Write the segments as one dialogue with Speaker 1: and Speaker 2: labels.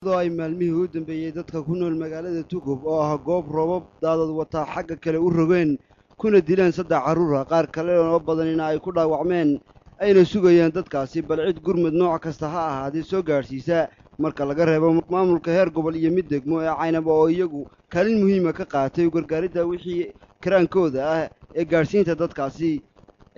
Speaker 1: Iyadoo ay maalmihii u dambeeyey dadka ku nool magaalada Tugub oo ah goob roobab daadad wataa xagga kale u rogeen kuna dileen 3 carruur ah, qaar kale oo badanina ay ku dhaawacmeen, ayna sugayaan dadkaasi bal cid gurmud nooc kasta ha ahaatee soo gaadhsiisa, marka laga reebo maamulka heer gobol iyo mid degmo ee Caynaba oo iyagu kaalin muhiima ka qaatay gargaaridda wixii karaankooda ah ee gaadhsiinta dadkaasi,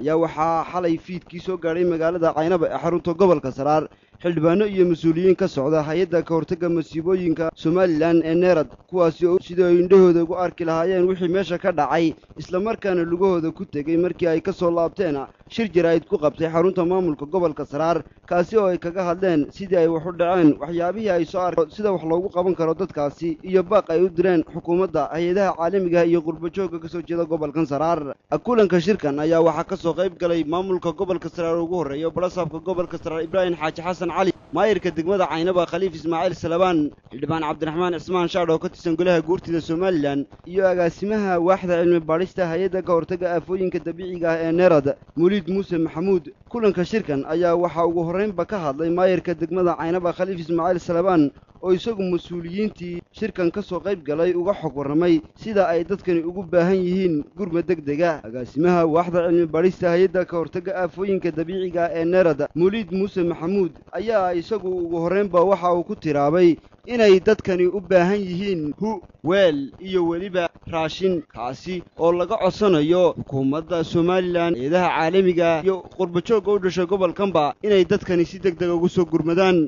Speaker 1: ayaa waxaa xalay fiidkii soo gaadhay magaalada Caynaba ee xarunta gobolka Saraar xildhibaano iyo mas-uuliyiin ka socda hay-adda ka hortagga masiibooyinka Somalilan ee Neerad, kuwaasi oo sidii ay indhahooda ugu arki lahaayeen wixii meesha ka dhacay, islamarkaana lugahooda ku tegey markii ay ka soo laabteen shir jaraa'id ku qabtay xarunta maamulka gobolka Saraar, kaasi oo ay kaga hadleen sidii ay wax u dhaceen, waxyaabihii ay soo arkeen, sida wax loogu qaban karo dadkaasi, iyo baaq ay u direen xukuumadda, hay-adaha caalamiga iyo qurbajoogga ka soo jeeda gobolkan Saraar. Kulanka shirkan ayaa waxaa ka soo qayb galay maamulka gobolka Saraar ugu horreeya barasaabka gobolka Saraar Ibraahim Xaaji Xasan Cali, maayirka degmada Caynaba Khaliif Ismaaciil Salabaan, xildhibaan Cabdiraxmaan Cismaan Shaadh oo ka tirsan golaha guurtida Somalilan, iyo agaasimaha waaxda cilmi baadhista hay-adda ka hortagga aafooyinka dabiiciga ah ee Neerad, Muliid Muuse Maxamuud. Kulanka shirkan ayaa waxaa ugu horraynba ka hadlay maayirka degmada Caynaba Khaliif Ismaaciil Salabaan oo isagu mas-uuliyiintii shirkan ka soo qayb galay uga xog warramay sida ay dadkani ugu baahan yihiin gurmad deg dega. Agaasimaha waaxda cilmi baadhista hay-adda ka hortagga aafooyinka dabiiciga ee Neerad, Muliid Muuse Maxamuud, ayaa isagu ugu horraynba waxa uu ku tiraabay inay dadkani u baahan yihiin hu, weel iyo weliba raashin, kaasi oo laga codsanayo xukuumadda Somalilan, hay-adaha caalamiga iyo qurbajoogga u dhashay gobolkanba inay dadkani si deg dega ugu soo gurmadaan.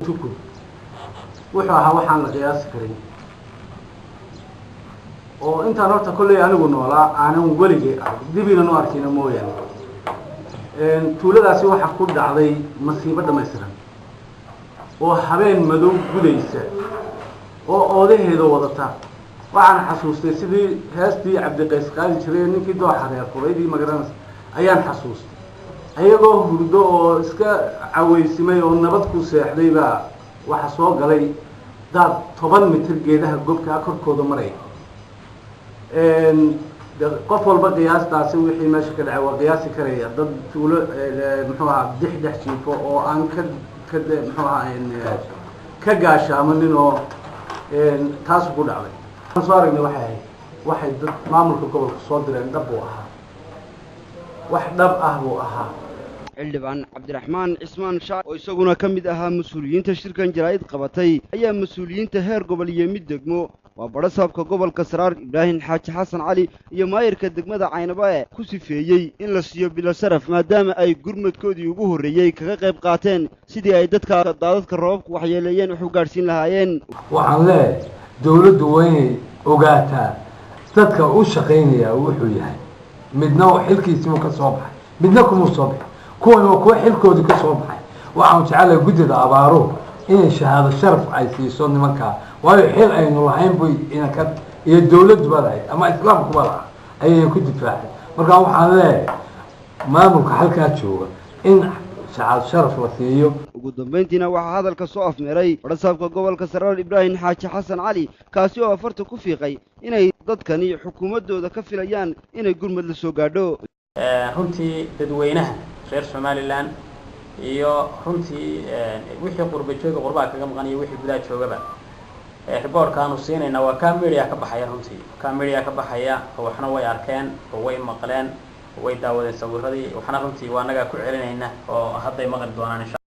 Speaker 2: Wuxuu ahaa waxaan la qiyaasi karin oo intaan horta kolley anigu noolaa aanan weligay arag dibinan u arkayna mooyaane. Tuuladaasi waxaa ku dhacday masiibo dhammaystiran oo habeen madow gudaysa oo oodaheeda wadata. Waxaan xasuustay sidii heestii Cabdiqays qaadi jiray, ninkii dooxa reer furaydii magaranaysa ayaan xasuustay, ayagoo hurdo oo iska cawaysimay oo nabad ku seexday baa waxaa soo galay daad 10 mitir geedaha gobkaa korkooda maraya. Qof walba qiyaastaasi wixii meesha ka dhacay waa qiyaasi karaya. Dad tuulo muxuu ahaa dix dhex jiifo oo aan ka ka muxuu ahaa ka gaashaamanin oo taasu ku dhacday. Aan soo aragnay waxay ahayd waxay dad maamulka gobolka soo direen dhab buu ahaa, wax dhab ah buu ahaa.
Speaker 1: Xildhibaan Cabdiraxmaan Cismaan Shaac oo isaguna ka mid ahaa mas-uuliyiinta shirkan jaraa'id qabatay ayaa mas-uuliyiinta heer gobol iyo mid degmo, waa badhasaabka gobolka Saraar Ibraahim Xaaji Xasan Cali iyo maayirka degmada Caynaba, ku sifeeyey in la siiyo bilo sharaf, maadaama ay gurmadkoodii ugu horreeyey kaga qayb qaateen sidii ay dadka daadadka roobabku waxyeeleeyeen wax u gaadhsiin lahaayeen.
Speaker 3: Waxaan leeyahay dawladdu waa inay ogaataa dadka u shaqaynaya wuxuu yahay. Midna xilkiisiibuu ka soo baxay, midna kumuu soo baxay. Kuwan waa kuwa xilkoodii ka soo baxay. Waxaan jecelahay guddida abaaruhu inay shahaado sharaf ay siiso nimankaa, waayo xil aynu lahayn buy inaka iyo dawladduba lahayd ama islaamkuba lahaa ayayna ku difaacay. Markaa waxaan leeyahay maamulka halkaa jooga in shahaado sharaf la siiyo.
Speaker 1: Ugu dambayntiina waxaa hadalka soo afmeeray badhasaabka gobolka Saraar Ibraahim Xaaji Xasan Cali, kaasi oo afarta ku fiiqay inay dadkani xukuumaddooda ka filayaan inay gurmad la soo gaadho.
Speaker 4: Runtii dadweynaha reer Somalilan iyo runtii wixii qurba jooga, qurbaha kaga maqan iyo wixii gudaha joogaba, riboorkaanu siinayna waa ka media ka baxaya, runtii ka media ka baxaya, oo waxna way arkeen oo way maqleen oo way daawadeen sawiradii, waxna runtii waa annagaa ku celinayna oo hadday maqli doonaan insha.